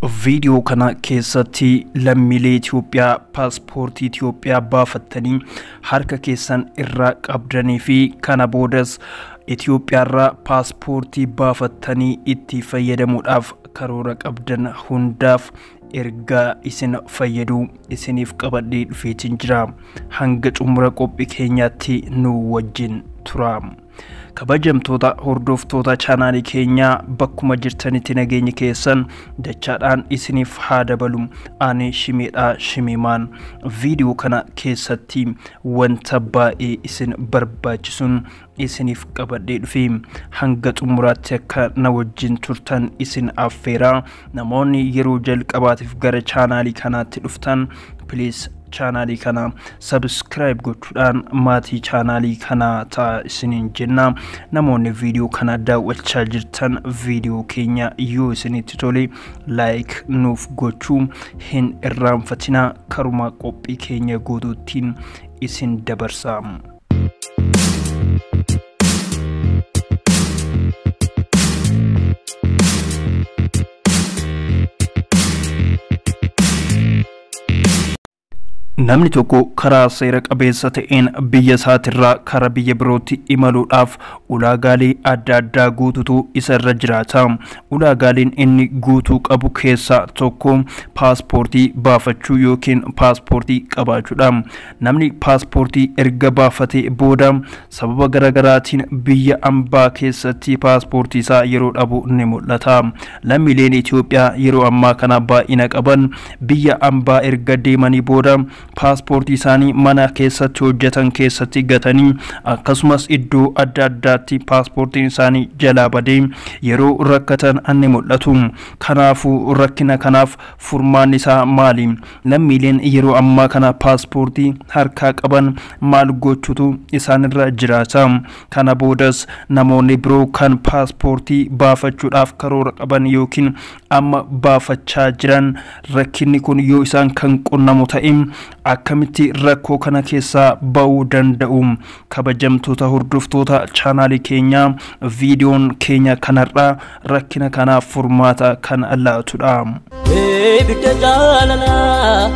Viidiyoo kana keessatti lammiilee Itoophiyaa paaspoortii Itoophiyaa baafattanii harka keessan irraa qabdanii fi kana boodas Itoophiyaarraa paaspoortii baafattanii itti fayyadamuudhaaf karoora qabdan hundaaf ergaa isin fayyadu isiniif qabadhee dhufeetiin jira. Hanga xumura qophii keenyaatti nu wajjin tura. Kabajamtoota hordoftoota chaanaalii keenyaa, bakkuma jirtanitti nageenya keessan dachaadhaan isiniif haa dabalu. Ani Shimeedha Shimeemaan. Viidiyoo kana keessatti wanta baay'ee isin barbaachisuun isiniif qabadhee dhufe, hanga xumuraatti akka na wajjin turtan isin affeera. Namoonni yeroo jalqabaatiif gara chaanaalii kanaatti dhuftan, please chaanaalii kana subscribe gochuudhaan maatii chaanaalii kanaa ta'a isiniin jenna. Namoonni viidiyoo kana daawwachaa jirtan, viidiyoo keenya yoo isinitti tole like nuuf gochuu hin irraanfatinaa. Karuma qophii keenya guutuuttiin isin dabarsa. Namni tokko karaa seera qabeessa ta'een biyya isaatirraa karaa biyya birootti imaluudhaaf ulaagaalee adda addaa guututu isa irra jiraata. Ulaagaaleen inni guutuu qabu keessaa tokko paaspoortii baafachuu yookiin paaspoortii qabaachuudha. Namni paaspoortii erga baafatee booda sababa garaagaraatiin biyya ambaa keessatti paaspoortii isaa yeroo dhabu ni mul'ata. Lammiileen Itoophiyaa yeroo ammaa kana baay'ina qaban biyya ambaa erga deemanii booda paaspoortii isaanii mana keessatti hojjetan keessatti gatanii, akkasumas iddoo adda addaatti paaspoortiin isaanii jalaa badee yeroo rakkatan ni mul'atu. Kanaafuu rakkina kanaaf furmaanni isaa maali? Lammiileen yeroo ammaa kana paaspoortii harkaa qaban maal gochuutu isaanirra jiraata? Kana boodas namoonni biroo kan paaspoortii baafachuudhaaf karoora qaban yookiin amma baafachaa jiran, rakkinni kun yoo isaan kan qunnamu ta'e akkamitti rakkoo kana keessaa ba'uu danda'u? Kabajamtoota hordoftoota chaanaalii keenyaa, viidiyoon keenya kanarraa rakkina kanaaf furmaata kan laatudha. Ibidda jaalalaa,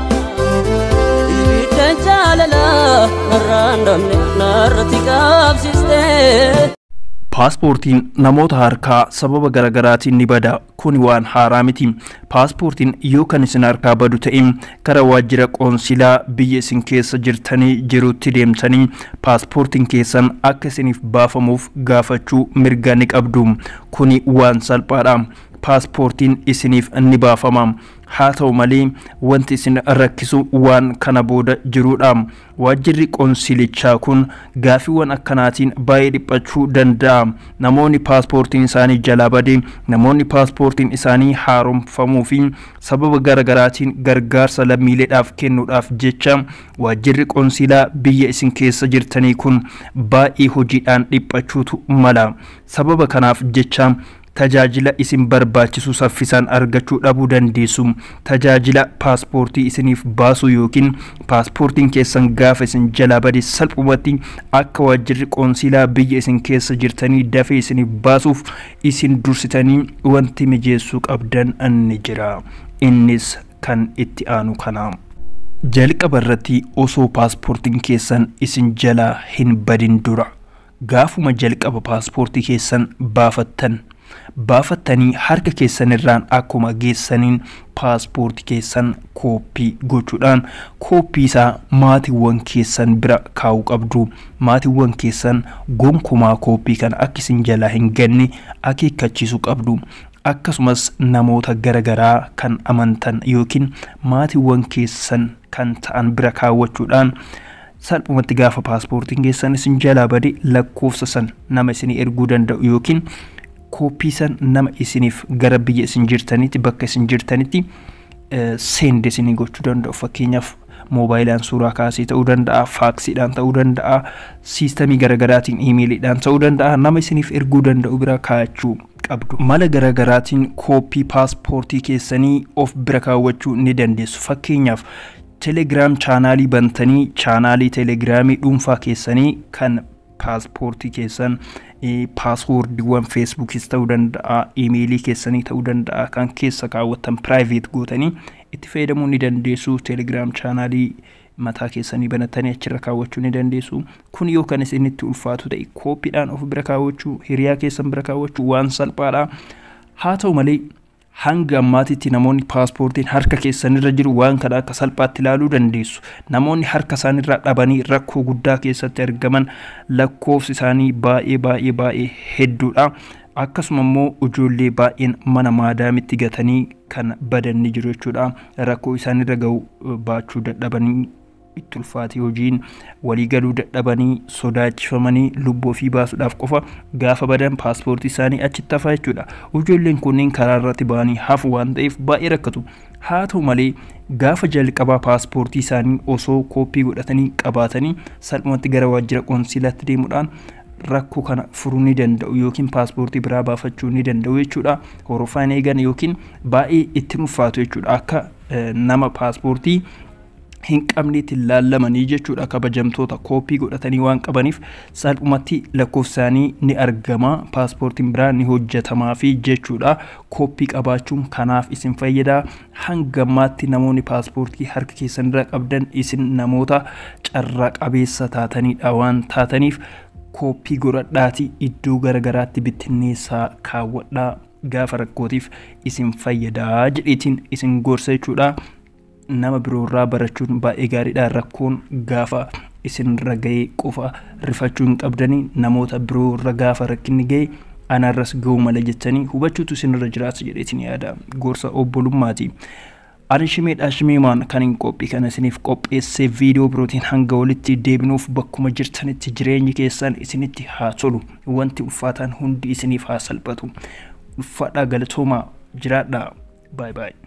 ibidda jaalalaa, narraan dhabne narratti qabsiistee. Paaspoortiin namoota harkaa sababa garaagaraatiin ni bada. Kuni waan haaraa miti. Paaspoortiin yoo kan isin harkaa badu ta'e, gara waajjira qoonsilaa biyya isin keessa jirtanii jirutti deemtanii paaspoortiin keessan akka isiniif baafamuuf gaafachuu mirga ni qabdu. Kuni waan salphaadha. Paaspoortiin isiniif ni baafama. Haa ta'u malee, wanti isin rakkisu waan kana booda jirudha. Waajjirri qoonsilichaa kun gaafiiwwan akkanaatiin baay'ee dhiphachuu danda'a. Namoonni paaspoortiin isaanii jalaa bade, namoonni paaspoortiin isaanii haaromfamuu fi sababa garaagaraatiin gargaarsa lammiileedhaaf kennuudhaaf jecha waajjirri qoonsilaa biyya isin keessa jirtanii kun baay'ee hojiidhaan dhiphachuutu mala. Sababa kanaaf jecha tajaajila isin barbaachisu saffisaan argachuu dhabuu dandeessu. Tajaajila paaspoortii isiniif baasuu yookiin paaspoortiin keessan gaafa isin jalaa bade salphumatti akka waajjirri qoonsilaa biyya isin keessa jirtanii dafee isiniif baasuuf isin dursitanii wanti mijeessuu qabdan ni jira. Innis kan itti aanu kana. Jalqaba irratti osoo paaspoortiin keessan isin jalaa hin badin dura, gaafuma jalqaba paaspoortii keessan baafattan, baafattanii harka keessan irraan akkuma geessaniin paaspoortii keessan kooppii gochuudhaan kooppii isaa maatiiwwan keessan bira kaa'uu qabdu. Maatiiwwan keessan gonkumaa kooppii kana akka isin jalaa hin ganne akeekkachiisuu qabdu. Akkasumas namoota garagaraa kan amantan yookiin maatiiwwan keessan kan ta'an bira kaawwachuudhaan salphumatti gaafa paaspoortiin keessan isin jalaa bade lakkoofsa san nama isinii erguu danda'u yookiin kooppii san nama isiniif gara biyya isin jirtanitti, bakka isin jirtanitti send isinii gochuu danda'u, fakkeenyaaf moobaayilaan suuraa kaasee ta'uu danda'a, faaksiidhaan ta'uu danda'a, siistamii garaagaraatiin iimeeliidhaan ta'uu danda'a, nama isiniif erguu danda'u bira kaa'achuu qabdu. Mala garaagaraatiin kooppii paaspoortii keessanii of bira kaawwachuu ni dandeessu. Fakkeenyaaf Telegiraam chaanaalii bantanii chaanaalii Telegiraamii dhuunfaa keessanii kan Paaspoortii keessan, paaswoordiiwwan Feesbuukis ta'uu danda'a, iimeelii keessanii ta'uu danda'a, kan keessa kaawwattan private gootanii itti fayyadamuu ni dandeessu. Telegram chaanaalii mataa keessanii banatanii achirra kaawwachuu ni dandeessu. Kun yoo kan isinitti ulfaatu ta'e, kooppiidhaan of bira kaawwachuu, hiriyaa keessan bira kaawwachuu waan salphaadha. Haa ta'u malee, hanga ammaatitti namoonni paaspoortiin harka keessanirra jiru waan kana akka salphaatti ilaaluu dandeessu. Namoonni harka isaanirraa dhabanii rakkoo guddaa keessatti argaman lakkoofsi isaanii baay'ee baay'ee baay'ee hedduudha. Akkasuma immoo ijoollee baay'een mana maadaamitti gatanii kan badan ni jiru jechuudha. Rakkoo isaanirra gahu baachuu dadhabanii, itti ulfaatee, hojiin walii galuu dadhabanii, sodaachifamanii lubbuu ofii baasuudhaaf qofa gaafa badan paaspoortii isaanii achitti hafa jechuudha. Ijoolleen kunneen karaa irratti ba'anii hafu waan ta'eef baay'ee rakkatu. Haa ta'u malee, gaafa jalqabaa paaspoortii isaanii osoo kooppii godhatanii qabaatanii salphumatti gara waajjira qoonsilaatti deemuudhaan rakkoo kana furuu ni danda'u yookiin paaspoortii biraa baafachuu ni danda'u jechuudha. Horofaan eegan yookiin baay'ee itti ulfaatu jechuudha, akka nama paaspoortii hin qabneetti laallamanii jechuudha. Kabajamtoota, kooppii godhatanii waan qabaniif salphumatti lakkoofsaanii ni argama, paaspoortiin biraa ni hojjetamaa fi jechuudha. Kooppii qabaachuun kanaaf isin fayyada. Hanga ammaatti namoonni paaspoortii harka keessan irra qabdan isin namoota carraa qabeessa taatanidha. Waan taataniif kooppii godhadhaati iddoo garagaraatti bittinneessaa kaawwadhaa, gaafa rakkootiif isin fayyadaa jedheetiin isin gorsa jechuudha. Nama biroorraa barachuun baay'ee gaariidha. Rakkoon gaafa isinirra ga'ee qofa rifachuu hin qabdanii, namoota biroorra gaafa rakkinni ga'e anarras ga'uu mala jettanii hubachuutu isinirra jiraata jedheetiin yaada. Gorsa obbolummaati. Ani Shimeedha, Shimeemaan kan hin qophii kana isiniif qopheessee. Viidiyoo birootiin hanga walitti deebinuuf bakkuma jirtanitti jireenyi keessan isinitti haa tolu. Wanti ulfaataan hundi isiniif haa salphatu. Ulfaadhaa, galatoomaa, jiraadhaa. Baay'ee baay'ee.